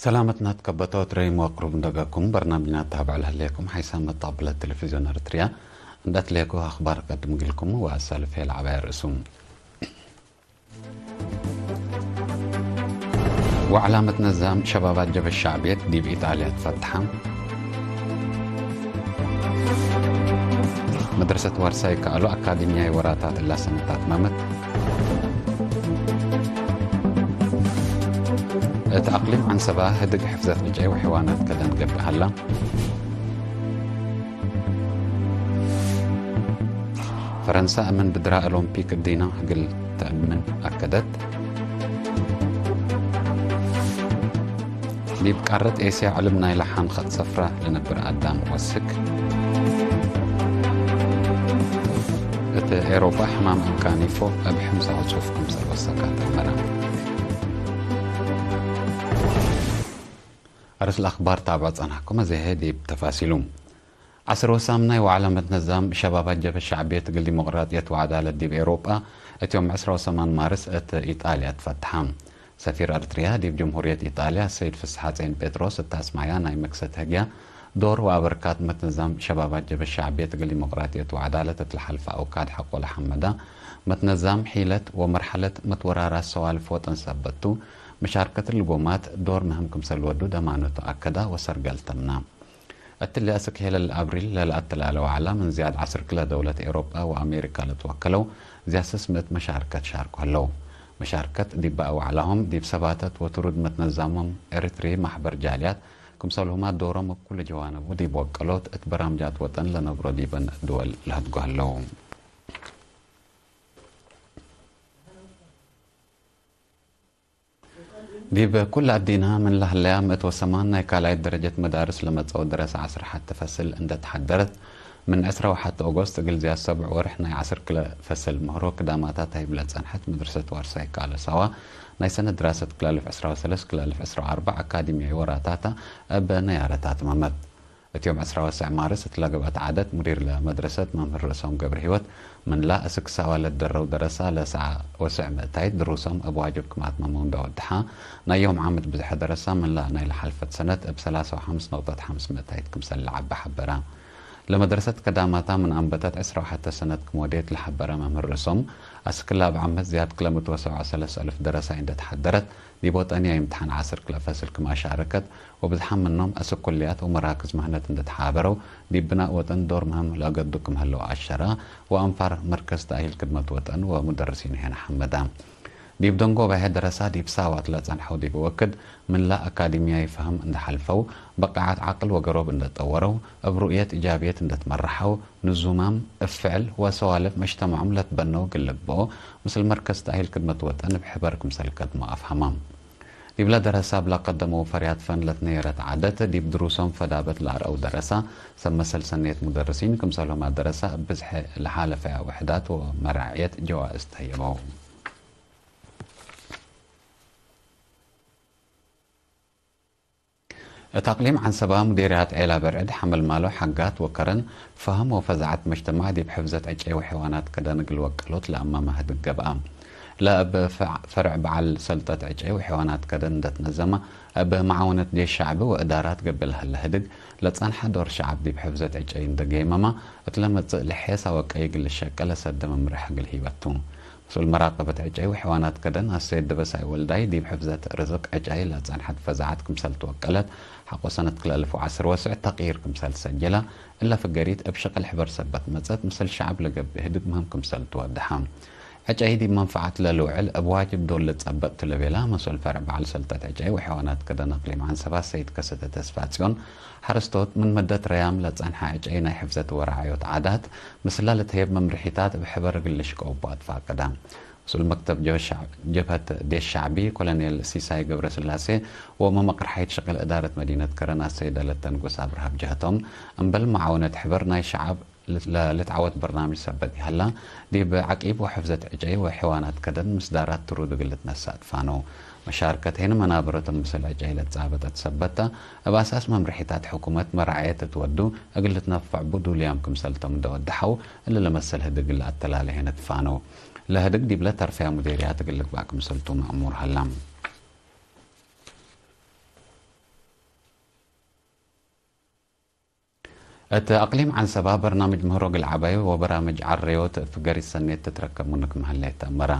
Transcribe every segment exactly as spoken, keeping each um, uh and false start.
ሰላመትነ ትከበቶ ትረይም ወቅሩብ እንደገኩም በርናምጅና ተታብዑ ለህሌኩም ሓይሳም መጣብለት ቴሌቪዝዮን ኤረትርያ እንደ ትሌኩ አኽባር ቀድም እግልኩም ወአሳልፍ ለዐባይ ርእሱም። ወዐላመት ነዛም ሸባባት ጀበ ሸዕብየት ዲብ ኢጣልያ ትፈትሐ። መድረሰት ዋርሳይ ከአሉ አካዲምያይ ወራታት እላ ሰነት አትመመት። እት አቅሊም ዐንሰባ ህድግ ሕፍዘት ዕጨይ ወሕዋናት ከደን ገብእ ሀላ። ፈረንሳ እምን ብድራ ኦሎምፒክ እዲና እግል ተአምን አከደት። ዲብ ቃረት ኤስያ ዕልም ናይለ ሐንኸት ሰፍራ ለነብር አዳም ወስክ። እት ኤሮጳ ሕማም እንቃኒፎ እብ ሕምሳ ዕጹፍ ክምሰል ወሰካት አመረ። አርስ ለአኽባር ታብዕ ጸናሕኩም፣ አዜ ህዬ ዲብ ተፋሲሉ። ዐስር ወሳምናይ ወዐላመት ነዛም ሸባባት ጀብሀት ሸዕብየት እግል ዲሞቅራጥየት ወዐዳለት ዲብ ኤሮጳ እት ዮም ዕስራ ወሰማን ማርስ እት ኢጣልያ ትፈትሐ። ሰፊር ኤረትርያ ዲብ ጀምሁርየት ኢጣልያ ሰይድ ፍስሐጼን ጴጥሮስ እት አስማያ ናይ መክሰት ህግያ ዶር ወአበርካት መትነዛም ሸባባት ጀብሀት ሸዕብየት እግል ዲሞቅራጥየት ወዐዳለት እት ለሐልፈ አውካድ ሐቆ ለሐመዳ፣ መትነዛም ሒለት ወመርሐለት መትወራራስ ሰዋልፍ ወጠን ሰበት ቱ፣ መሻርከት ልጎማት ዶር ምህም ክምሰል ወዱ ደማነቱ አከዳ ወሰርገል ተምና። እትሊ አስክ ሄለል አብሪል ለለአተላለ ወዐላ ምን ዝያድ ዐስር ክለ ደውለት ኤውሮጳ ወአሜሪካ ለትወከለው ዝያድ ስስ ምእት መሻርከት ሻርኮ ህለው። መሻርከት ዲብ በአ ወዐላሆም ዲብ ሰባተት ወትሩድ መትነዛሞም ኤሪትሪ ማሕበር ጃልያት ክምሰልሁማ ዶሮም እብ ኩሉ ጀዋንቡ ዲብ ወቀሎት እት በራምጃት ወጠን ለነብሮ ዲበን ድወል ለሀድጎ ህለው። ዲብ ኩለ አዲነ ምን ለህለያ ምእት ወሰማን ናይ ካልኣይት ደረጀት መዳርስ ለመጽአው ደረሰ ዐስር ሐቲ ፈስል እንደ ተሐደረት፣ ምን ዕስራ ወሐቲ ኦጎስት እግል ዝያድ ሰብዕ ወርሕ ናይ ዐስር ክለ ፈስል ምህሮ ክዳማታ ተህይብ ለጸንሐት መድረሰት ዋርሳይ ከአለ ሳዋ፣ ናይ ሰነት ድራሰት ክለ አልፍ ዕስራ ወሰለስ ክለ አልፍ ዕስራ ወአርበዕ አካዲምያዊ ወራታታ እብ ነያረታ አትመመት። እት ዮም ዕስራ ወሰዕ ማርስ እት ለገብአት ዓደት፣ ሙዲር ለመድረሰት መምህር ርእሶም ገብረሂወት፣ ምንላ እስክ ሳዋ ለትደረው ደረሳ ለሰዓ ወስዕ ምእታይት ድሩሶም እብ ዋጅብ ክም አትመመው እንደ ወድሓ፣ ናይ ዮም ዓምት ብዝሐ ደረሳ ምንላ ናይ ለሓልፈት ሰነት እብ ሰላሳ ወሐምስ ነቁጠት ሐምስ ምእታይት ክምሰል ለዐበ ሐበረ። ለመድረሰት ከዳማታ ምን አንበተት ዕስራ ወሐተ ሰነት ክም ወዴት ለሐበረ መምህር ርእሶም፣ አስክ ለአብ ዓመት ዝያድ ክለ ምእት ወሰብዓ ወሰለስ አልፍ ደረሳይ እንደ ተሐደረት፣ ዲብ ወጠንያይ እምትሓን ዐስር ክለ ፈስል ክም አሻረከት፣ ወብዝሓም ምኖም አስክ ኩልያት ወመራክዝ ምህነት እንደ ተሓበረው፣ ዲብ ብናእ ወጠን ዶር ምህም ለአገዱ ክም ህለው አሸራ፣ ወአንፋር መርከዝ ተእሂል ክድመት ወጠን ወሙደርሲን ሄነ ሐመዳ። ዲብ ደንጎባሄ ደረሳ ዲብ ሳዋት ለጸንሐው ዲብ ወክድ ምንላ አካዲምያይ ፈህም እንደ ሐልፈው፣ በቃዓት ዐቅል ወገሮብ እንደ ጠወረው፣ እብ ሩእየት እጃብየት እንደ ትመረሐው፣ ንዙማም እብ ፍዕል ወሰዋልፍ መጅተመዖም ለትበነው እግል ልግበኦ፣ ምስል መርከዝ ተእሂል ክድመት ወጠን እብ ሕበር ክምሰል ከድሞ አፍሀመ። ዲብለ ደረሳ እብ ለቀደመው ፈርያት ፈን ለትነየረት ዓደት፣ ዲብ ድሩሶም ፈዳበት ለአርአው ደረሳ፣ ሰብ መሰል ሰንየት ሙደርሲን ክምሰልሁመ ደረሳ እብ ብዝሐ ለሓለፈያ ውሕዳት ወመራዕየት ጀዋእዝ ተህየበው። እት አቅሊም ዐንሰባ፣ ሙዴርያት ዔላ በርዕድ ሐመልማሎ ሐጋት ወከረን፣ ፈህም ወፈዛዐት መጅተማዕ ዲብ ሕፍዘት ዕጨይ ወሐይዋናት ከደን እግል ወቀሎት ለአማመ ህድግ ገብአ። ለእብ ፈ-፣ ፈርዕ በዐል ሰልጠት ዕጨይ ወሐይዋናት ከደን እንደ ትነዘመ፣ እብ መዓውነት ዴሽ ሸዕቢ ወእዳራት ገብእ ለሀለ ህድግ፣ ለጸንሐ ዶር ሸዐብ ዲብ ሕፍዘት ዕጨይ እንደ ገይመመ፣ እት ለመጽእ ለሔሳ ወቀይ እግል ልሸቄ ለሰደ መምርሕ እግል ሂበቱ። መስኡል መራቀበት ዕጨይ ወሐይዋናት ከደን አሰይድ ደበሳይ ወልዳይ፣ ዲብ ሕፍዘት ርዝቅ ዕጨይ ለጸንሐት ፈዛዐት ክምሰል ትወቀለት፣ ሐቆ ሰነት ክልኤ አልፍ ወዐስር ወስዕ ተቅይር ክምሰል ሰጀለ፣ እለ ፍገሪት እብ ሸቅል ሕበር ሰበት መጸት፣ ምስል ሸዐብ ለገብእ ህድግ ምህም ክምሰል ትወደሐ። ዕጨይ ዲብ መንፈዓት ለልውዕል እብ ዋጅብ ዶል ልጸበጥ ቱ ለቤላ መስኡል ፈርዕ በዐል ሰልጠት ዕጨይ ወሐይዋናት ከደን አቅሊም ዐንሰባ ሰይድ ከሰተ ተስፋጽዮን፣ ሐረስቶት ምን መደት ረያም ለጸንሐ ዕጨይ ናይ ሕፍዘት ወረዓዮት ዓዳት፣ ምስላ ልትሀየብ መምርሒታት እብ ሕበር እግል ልሽቀው እቡ አትፋቀዳ። መስኡል መክተብ ጀ-፣ ጀብሀት ዴሽ ሸዕቢ ኮሎኔል ሲሳይ ገብረስላሴ ወመመቅር ሐይት ሽቅል እዳረት መዲነት ከረን አሰይድ አለተ ንጉስ አብርሃ ብጀህቶም፣ እምበል መዓውነት ሕበር ናይ ሸዐብ ለ-፣ ለልትዐወት በርናምጅ ሰበት ይሀላ፣ ዲብ ዐቂብ ወሕፍዘት ዕጨይ ወሐይዋናት ከደን ምስዳራት ትሩድ እግል ልትነሰእ ትፋነው። መሻርከት ሄን መናበረቶም ምስል ዕጨይ ለትጻበጠት ሰበት ተ፣ እብ አሳስ መምርሒታት ሕኩመት መራዕየት እት ወዱ እግል ልትነፈዕ ቡ ዱልያም ክምሰልቶም እንደ ወደሐው፣ እሊ ለመሰል ህድግ ለአተላሌ ሄን ትፋነው። ለህድግ ዲብለ ተርፈያ ሙዴርያት እግል ልግባእ ክምሰልቱ መእሙር ሀላ። እት አቅሊም ዐንሰባ በርናምጅ ምህሮ እግል ዐባዩ ወበራምጅ ዐረዮት እብ ገሪት ሰኔት ትትረከብ ምኑ ክም ሀሌት ተአመረ።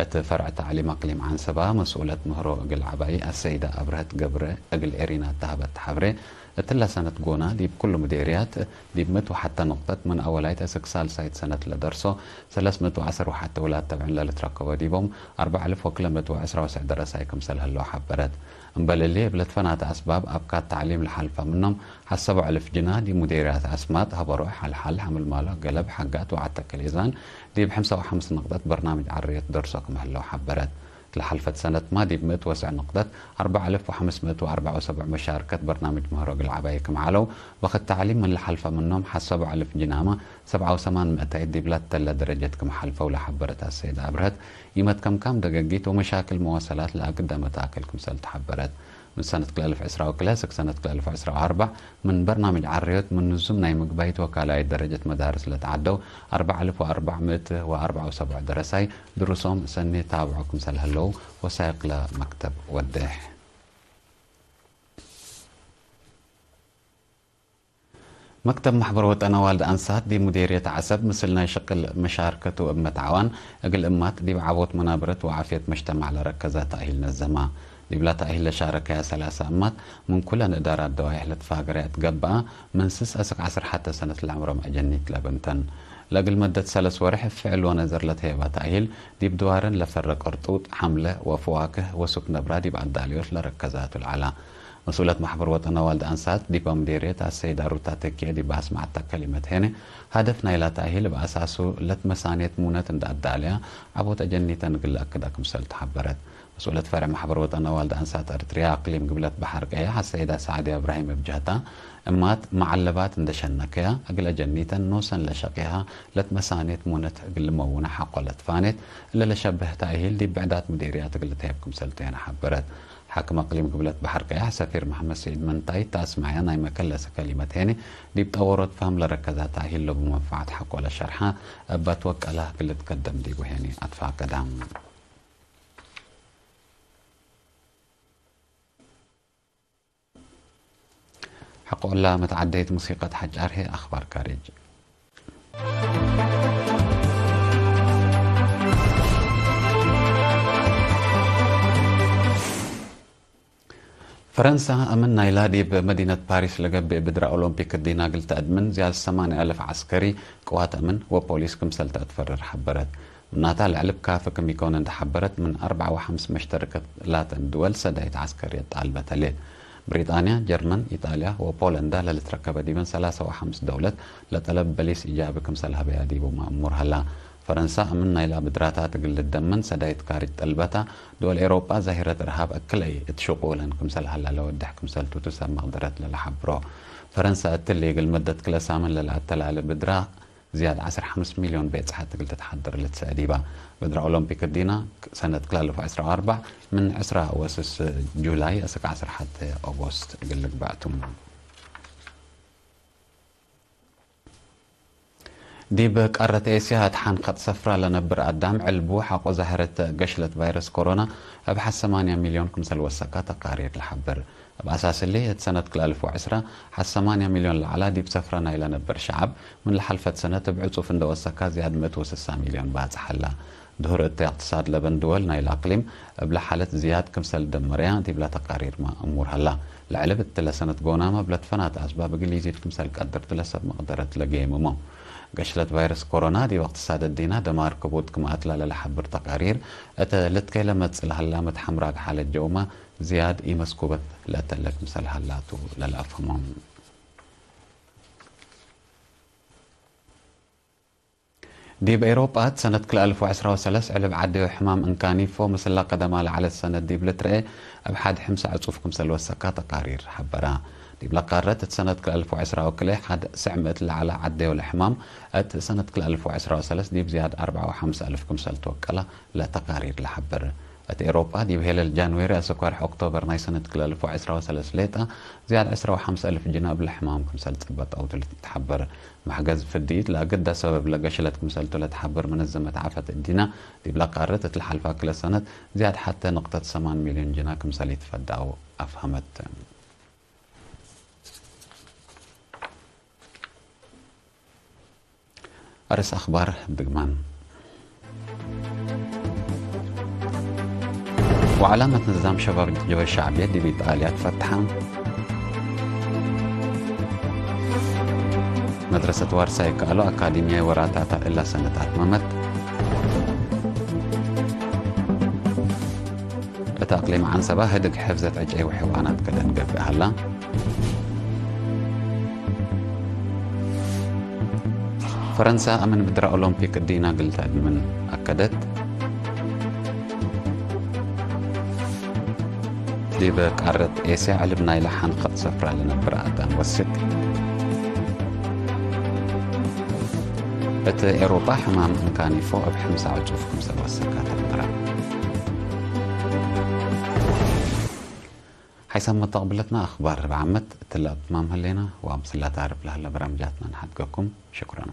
እት ፈርዕ ተዕሊም አቅሊም ዐንሰባ መስኡለት ምህሮ እግል ዐባይ አሰይደ አብረህት ገብረ እግል ኤሪና ተሀበት ሐብሬ፣ እትለ ሰነት ጎና ዲብ ኩሉ ምዴርያት ዲብ ምእት ወሐተ ንቅጠት ምን አወላይት እስክ ሳልሳይት ሰነት ለደርሶ ሰለስ ምእት ወዐሰር ወሐተ ውላድ ተብዕን ለልትረከቦ ዲቦም አርበዕ አልፍ ወክልኤ ምእት ወዐስራ ወሰዕ ደረሳይ ክምሰል ህለው ሐበረት። እምበል እሊ እብ ለትፈናተ አስባብ አብካት ተዕሊም ለሐልፈ ምኖም ሐሰቡ አልፍ ጅና ዲብ ሙዴርያት አስማጥ፣ ሀበሮ፣ ሐልሐል፣ ሐምልማሎ፣ ገለብ፣ ሐጋት ወዐተከል ኢዛን ዲብ ሐምሳ ወሐምስ ንቅጠት በርናምጅ ዐረዮት ደርሶ ክም ህለው ሐበረት። ለሐልፈት ሰነትማ ዲብ ምእት ወሰዕ ንቅጠት አርበዕ አልፍ ወሐምስ ምእት ወአርበዕ ወሰቡዕ መሻርከት በርናምጅ ምህሮ እግል ዐባይ ክም ዐለው፣ ወክድ ተዕሊም ምን ለሐልፈ ምኖም ሐሰቡ አልፍ ጅናመ ሰብዓ ወሰማን ምእታይት ዲብ ለተለ ደረጀት ክም ሐልፈው ለሐበረት አሰይድ አብረህት፣ ኢመትከምካም ደገጊት ወመሻክል መዋሰላት ለአግደ መታክል ክምሰል ተሐበረት። ምን ሰነት ክልኤ አልፍ ዕስራ ወክልኤ እስክ ሰነት ክልኤ አልፍ ዕስራ ወአርበዕ ምን በርናምጅ ዐረዮት ምን ንዙም ናይ ምግባይት ወካልኣይት ደረጀት መዳርስ ለተዓደው አርበዕ አልፍ ወአርበዕ ምእት ወአርበዕ ወሰቡዕ ደረሳይ ድሩሶም ሰኒ ታብዖ ክምሰል ህለው ወሳይቅ ለመክተብ ወዴሕ። መክተብ ማሕበር ወጠን አዋልድ አንሳት ዲብ ሙዴርየት ዐሰብ ምስል ናይ ሽቅል መሻርከቱ እብ መትዓዋን እግል እማት ዲብ ዐቦት መናብረት ወዓፍየት መጅተማዕ ለረከዘ ተእሂል ነዘማ። ዲብላ ተእሂል ለሻረከያ ሰላሳ እማት ምን ኩለን እዳራት ደዋይሕ ለትፋገረያ እት ገብአ፣ ምን ስስ እስክ ዐስር ሐተ ሰነት ለዐምሮም አጀኒት ለብንተን። ለእግል መደት ሰለስ ወሬሕ እብ ፍዕል ወነዘር ለተሄባ ተእሂል ዲብ ድዋረን ለፈረ ቅርጡጥ፣ ሐምለ ወፈዋክህ ወሱክ ነብራ ዲብ አዳልዮት ለረከዛቱ ለዐላ። መስኡለት ማሕበር ወጠን አዋልድ አንሳት ዲብ አምዴርየት አሰይዳ ሩታ ተኪየ ዲብ አስመዐታ ከሊመት ሄነ፣ ሀደፍ ናይላ ተእሂል እብ አሳሱ ለትመሳኔት ሙነት እንደ አዳለያ ዐቦት አጀኒተን እግል ለአክዳ ክምሰል ተሐበረት። መስኡለት ፈርዕ ማሕበር ወጠን አዋልድ አንሳት ኤረትርያ አቅሊም ግብለት በሐር ቀየሕ አሰይዳ ሳዕድያ እብራሂም እብ ጀህታ፣ እማት መዐለባት እንደ ሸነከያ እግል አጀኒተን ኖሰን ለሸቄሃ ለትመሳኔት ሙነት እግል ልመውነ ሐቆ ለትፋኔት እለ ለሸብህ ተእሂል ዲብ ብዕዳት ምዴርያት እግል ልትሄብ ክምሰል ቴነ ሐበረት። ሓክም አቅሊም ግብለት በሐር ቀያሕ ሰፊር መሐመድ ስዒድ መንታይ እት አስመዐያ ናይ መከለሰ ከሊመት ሄኒ፣ ዲብ ጠወሮት ፈህም ለረከዛ ተእሂል ለቡ መንፈዐት ሐቆ ለሸርሐ እብ አትወቀላ እግል ልትከደም ዲቡ ሄኒ አትፋቀደ። ሐቆ እላ መትዓደይት ሙሲቀት ሐጫር ህይ አኽባር ካርጅ። ፈረንሳ፣ አምን ናይላ ዲብ መዲነት ፓሪስ ለገብእ ብድረ ኦሎምፒክ እዲና እግል ተአድምን ዝያድ ሰማንያ አልፍ ዐስከሪ፣ ቅዋት አምን ወፖሊስ ክምሰል ተአትፈርር ሐበረት። ምናታ ለዐል እብ ካፊ ክም ኢኮን እንዴ ሐበረት፣ ምን አርበዕ ወሐምስ መሽተርከት ላተን ድወል ሰዳይት ዐስከርየት ጣልበት ህሌት። ብሪጣንያ፣ ጀርመን፣ ኢጣልያ ወፖለንዳ ለልትረከበ ዲበን ሰላሳ ወሐምስ ደውለት ለጠለብ በሊስ ኢጃቢ ክምሰል ሀበያ ዲቡ መእሙር ሀላ። ፈረንሳ፣ አምን ናይላ ብድራታት እግል ልደመን ሰዳይት ካርጅ ጠልበታ። ድወል ኤሮጳ፣ ዛሂረት እርሃብ አክልአይ እት ሽቁለን ክምሰል ሀላ ለወድሕ ክምሰልቱ ቱ ሰብ መቅደረት ለለሐብሮ። ፈረንሳ፣ እትሊ እግል መደት ክለ ሳምን ለለአተላለ ብድራ፣ ዝያድ ዐስር ሐምስ ሚልዮን ቤጽሐት እግል ትትሐደር ልትሰእ ዲባ። ብድረ ኦሎምፒክ እዲና ሰነት ክልኤ አልፍ ወዐስራ ወአርበዕ ምን ዕስራ ወስስ ጁላይ እስክ ዐስር ሐቴ ኦጎስት እግል ልግበእ ቱ። ዲብ ቃረት ኤስያ እት ሐንከት ሰፍራ ለነብር አዳም ዕልቡ ሐቆ ዛህረት ገሽለት ቫይረስ ኮሮና እብ ሐ ሰማንያ ሚልዮን ክምሰል ወሰካ ተቃሪር ለሐብር። እብ አሳስ እሊ፣ እት ሰነት ክልኤ አልፍ ወዐስራ ሐ ሰማንያ ሚልዮን ለዐላ ዲብ ሰፍረ ናይለ ነብር ሸዐብ፣ ምን ለሐልፈት ሰነት እብ ዕጹፍ እንደ ወሰካ ዝያድ ምእት ወስሳ ሚልዮን ባጽሕ ሀላ። ድሁር እተ እቅትሳድ ለበን ድወል ናይለ አቅሊም እብለ ሓለት ዝያድ ክምሰል ደመረያ ዲብለ ተቃሪርመ እሙር ሀላ። ለዐልብ እትለ ሰነት ጎናመ እብ ለትፈናተ አስባብ እግል ኢዚድ ክምሰል ቀድር ቱ ለሰብ መቅደረት ለጌምሞ። ገሽለት ቫይረስ ኮሮና ዲብ እቅትሳድ እዲና ደማር ክቡድ ክም አትላ ለለሐብር ተቃሪር፣ እተ ልትከይ ለመጽእ ለሀላ መትሐምራግ ሓለት ጀውመ፣ ዝያድ ኢመስኩበት ለተለ ክምሰል ሀላቱ ለለአፍህሞ። ዲብ ኤሮጳ እት ሰነት ክልኤ አልፍ ወዐስራ ወሰለስ ዕልብ ዐደዮ ሕማም እንካኒፎ ምስላ ቀደማ ለዐለት ሰነት ዲብ ልትርኤ እብ ሐድ ሕምሳ ዕጹፍ ክምሰል ወሰካ ተቃሪር ሐበራ። ዲብለ ቃረት እት ሰነት ክልኤ አልፍ ወዐስራ ወክልኤ ሐድ ስዕ ምእት ለዐለ ዐደዮ ለሕማም እት ሰነት ክልኤ አልፍ ወዐስራ ወሰለስ ዲብ ዝያድ አርበዓ ወሐምስ አልፍ ክምሰል ትወቀላ። ለተቃሪር ለሐብር። እት ኤሮጳ ዲብ ሄለል ጃንዌሪ አስክ ወርሕ ኦክቶበር ናይ ሰነት ክልኤ አልፍ ወዐስራ ወሰለስ ሌጠ፣ ዝያድ ዕስራ ወሐምስ አልፍ ጅና እብለ ሕማም ክምሰል ጽበጠው ቱ ልትሐበር። መሕገዝ ፍድይት ለአግደ ሰበብ ለገሽለት ክምሰልቱ ለትሐብር መነዘመት ዓፈት እዲና፣ ዲብለ ቃርት እት ለሐልፋ ክለ ሰነት ዝያድ ሐቴ ንቅጠት ሰማን ሚልዮን ጅና ክምሰል ኢትፈዳው አፍሀመት። አርእስ አኽባር እብ ድግማን። ወዐላመት ንዛም ሸባብ ጀብሀት ሸዕብየት ዲብ ኢጣልያ ትፈትሐ። መድረሰት ዋርሳይ ከአሎ አካዲምያይ ወራታታ እላ ሰነት አትመመት። እት አቅሊም ዐንሰበ ህድግ ሕፍዘት ዕጨይ ወሐይዋናት ከደን ገብእ ሀላ። ፈረንሳ ምን ብድረ ኦሎምፒክ እዲና እግል ተአድምን አከደት። ዲብ ቃረት ኤስያ ዕልብ ናይለ ሐንከት ሰፍራ ለነብር አዳም ወስክ። እት ኤውሮጳ ሕማም እንካኒፎ እብ ሕምሳ ዕጩፍ ክምሰል ወሰካት አምራ። ሐይሳም መተቅብለትና አኽባር እብ ዓመት እትለ አትማም ህሌና፣ ወአምስል ለታርፍ ለህለ በራምጃትና ነሐድገኩም። ሽክረን።